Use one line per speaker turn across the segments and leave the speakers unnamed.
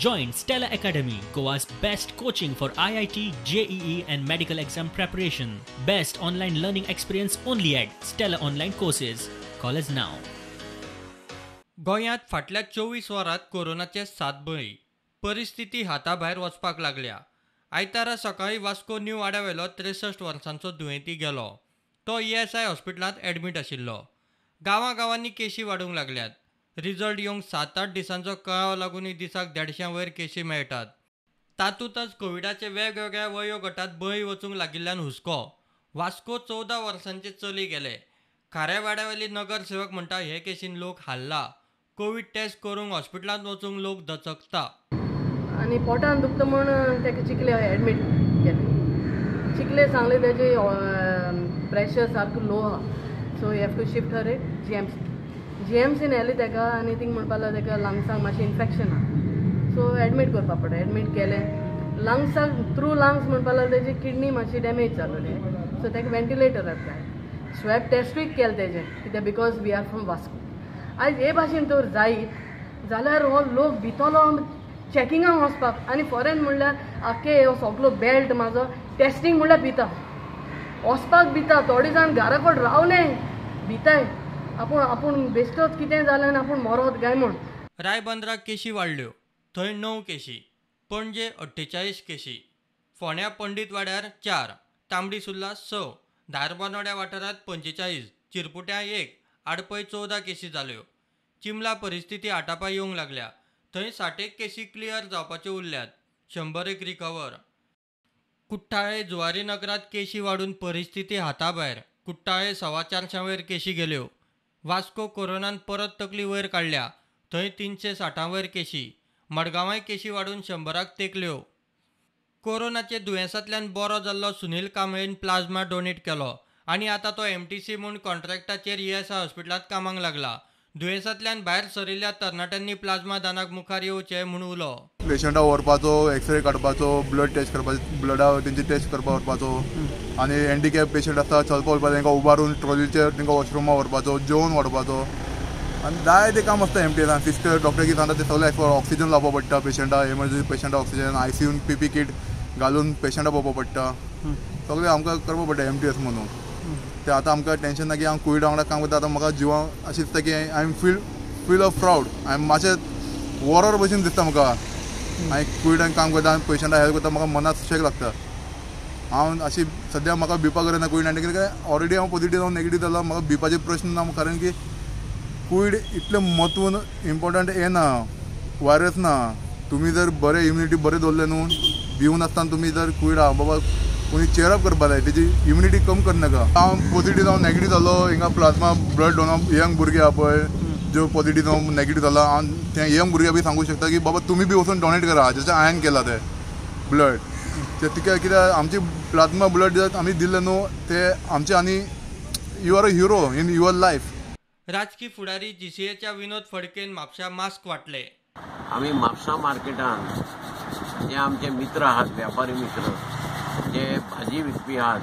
Join Stella Academy, Goa's best coaching for IIT, JEE and medical exam preparation. Best online learning experience only at Stella Online Courses. Call us now.
गोंयांत फाटल्या 24 वरांत कोरोनाचे 7 बळी. परिस्थिती हाताभायर वचपाक लागल्या. आयतारा सकाळीं वास्को न्यू वाड्यावेलो 63 वर्सांचो दुयेंती गेलो. तो ESI हॉस्पिटलांत एडमीट आशिल्लो. गांवागांवांनी केशी वाडूंक लागल्यात. रिजल्ट येवंक 7-8 दिसांचो कळाव लागूनय दिसाक 150 वयर केशी मेळटात. तातूंतच कोविडाचे वेगवेगळ्या वयोगटांत बळी वचूंक लागिल्ल्यान हुस्को. वास्को 14 वर्सांचे चली गेले. खाऱ्यावाड्यावेली नगरसेवक म्हणटा हे केशीन लोक हाल्ला. कोवीड टेस्ट करूंक हॉस्पिटलांत वचूंक लोक दचकता.
आनी पोटान दुखता म्हूण ताका चिखले एडमीट केलें. चिखले सांगलें तेजे प्रेशर सारको लो आहा, so you have to shift her at GMC. GMC व्हेलें ताका आनी थिंग म्हणपाक लागलो ताका लंग्साक मातशें इन्फेक्शन आहा, सो एडमीट करपाक पडटा. एडमीट केलें, लंग्साक थ्रू लंग्स म्हणपाक लागलो तेजी किडनी मातशी डॅमेज जालोली, सो ताका वेंटिलेटरार जाय. स्वॅब टेस्टूय केलें तेजें, कित्याक because we are from Vasco. आयज हे भाशेन तर जायत जाल्यार हो लोक भितलो चॅकिंगाक वचपाक. आनी फॉरेन म्हणल्यार आख्खे हो सगलो बेल्ट म्हाजो टेस्टींग म्हणल्यार भिता वचपाक भिता. थोडे जाण घरा कडेन रावले भिताय, आपूण आपूण बेश्टोच कितें जालें आनी आपूण मरोत काय म्हूण.
रायबंदरा केशी वाडल्यो, थंय 9 केशी, पणजे 48 केशी, फोंड्या पंडीत वाड्यार 4, तांबडी सुर्ला 6, धारबानोड्या वाठारांत 45, चिरपुट्यां 1, आडपय 14 केशी जाल्यो. चिमला परिस्थिती आटापा येवंक लागल्या. थंय 60 केशी क्लियर जावपाच्यो उरल्यात, 101 रिकवर. कुट्टाळे जुवारी नगरांत केशी वाडून परिस्थिती हाताभायर. कुट्टाळे 425 वयर केशी गेल्यो. वास्को कोरोनान परत तकली वयर काडल्या, थंय 360 वयर केशी. मडगांवांय केशी वाडून 100 तेंकल्यो. कोरोनाचे दुयेंसांतल्यान बरो जाल्लो सुनील कांबळेन प्लाझ्मा डोनेट केलो आनी आतां तो MTC म्हूण कॉन्ट्रॅक्टाचेर ESI हॉस्पिटलांत कामाक लागला. दुयेंसांतल्यान भायर सरिल्ल्या तरणाट्यांनी प्लाझ्मा दानाक मुखार येवचें म्हूण उलो.
पेशंटाक व्हरपाचो, एक्सरे काडपाचो, ब्लड टेस्ट करपाचो, ब्लडा तेंची टेस्ट करपाक व्हरपाचो. आनी हँडिकॅप पेशंट आसता चलपा वचपाक तांकां उबारून ट्रॉलीचेर तांकां वॉशरुमा व्हरपाचो, जेवण वाडपाचो. आनी जायते काम आसता MTSान. सिस्टर डॉक्टर कितें सांगता ते सगळें ऑक्सिजन लावपा पडटा पेशंटा, एमर्जन्सी पेशंटा ऑक्सिजन, ICU PP kit घालून पेशंटा पळोवपा पडटा. सगळें आमकां करपा पडटा MTS म्हणून. ते आतां आमकां टेंशन ना की हांव कोविडा वांगडा काम करता. आतां म्हाका जिवाक अशें दिसता की I am feel of proud. I am मातशें वॉरर भशेन दिसता म्हाका. हांवें कोविडान काम करता आनी पेशंटाक हेल्प करता, म्हाका मनाक सुशेग लागता. हांव अशी सद्या म्हाका भिवपाक गरज ना कोविड 19, कित्याक ऑलरेडी हांव पॉझिटीव जावन नेगेटीव जाला, म्हाका भिवपाचे प्रश्न ना. कारण की कोविड इतलें म्हत्व इम्पोर्टंट हें ना, वायरस ना. तुमी जर बरें इम्युनिटी बरें दवरलें न्हू, भिवन आसतना तुमी जर कोविड आहा बाबा कोणी चेयरअप करपा जाय, तेजी इम्युनिटी कम करनाका. हांव पॉझिटीव जावन नेगेटीव जालो, हिंगा प्लाझ्मा ब्लड डोनर यंग भुरगे आहा पळय ज्यो पॉझिटीव जावन नेगेटीव जाला, हांव ते यंग भुरग्यां बी सांगूंक शकता की बाबा तुमी बी वचून डोनेट करा, जशें हांवें केलां तें ब्लड. ते तिका कित्याक आमची प्लाझ्मा ब्लड जर आमी दिलें न्हू ते आमचे, आनी you are a hero in your life.
राजकी फुडारी GCAच्या विनोद फडकेन म्हापशा मास्क वांटले.
आमी म्हापसा मार्केटान जे आमचे मित्र आहात, व्यापारी मित्र जे भाजी विकपी आहात,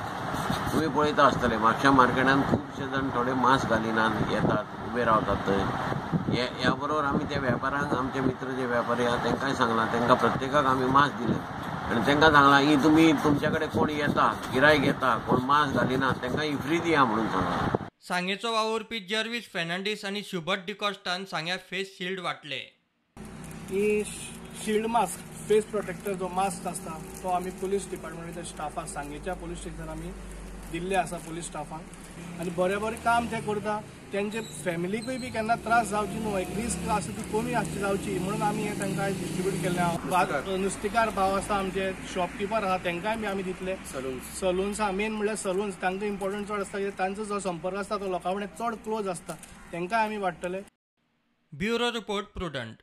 तुमी पळयता आसतले म्हापशा मार्केटान खुबशे जाण थोडे मास्क घालिनात, येतात उबे रावतात थंय. ह्या बरोबर आमी त्या व्यापाऱ्यांक, आमचे मित्र जे व्यापारी आहात तांकांय सांगलां, तांकां प्रत्येकाक आमी मास्क दिले आनी तांकां सांगलां की तुमी तुमच्या कडेन कोण येता गिरायक येता कोण मास्क घालिना तांकां ही फ्री दिया म्हणून सांगलां.
सांगेचो वावुरपी जर्वीस फेर्नांडीस आनी शुभट डिकॉस्टान सांग्या फेस शिल्ड वांटले.
ही शिल्ड मास्क, फेस प्रोटेक्टर जो मास्क आसता तो आमी पुलीस डिपार्टमेंटाच्या स्टाफाक, सांगेच्या पुलीस स्टेशनार आमी दिल्ले आसा पुलीस स्टाफाक. आनी बरें बरें काम ते करता, तेंचे फॅमिलीकूय बी केन्ना त्रास जावची न्हू, एक रिस्क आसा ती कमी आसची जावची म्हणून आमी हें तांकां आयज डिस्ट्रिब्यूट केल्लें आहा. नुस्तेकार भाव आसा आमचे, शॉपकिपर आसा तांकांय बी आमी दितले. सलून्स आहा, मेन म्हणल्यार सलून्स तांकां इम्पोर्टंट चड आसता, कित्याक तांचो जो संपर्क आसता तो लोकां कडेन चड क्लोज आसता, तांकांय आमी वाडटले.
Bureau report, Prudent.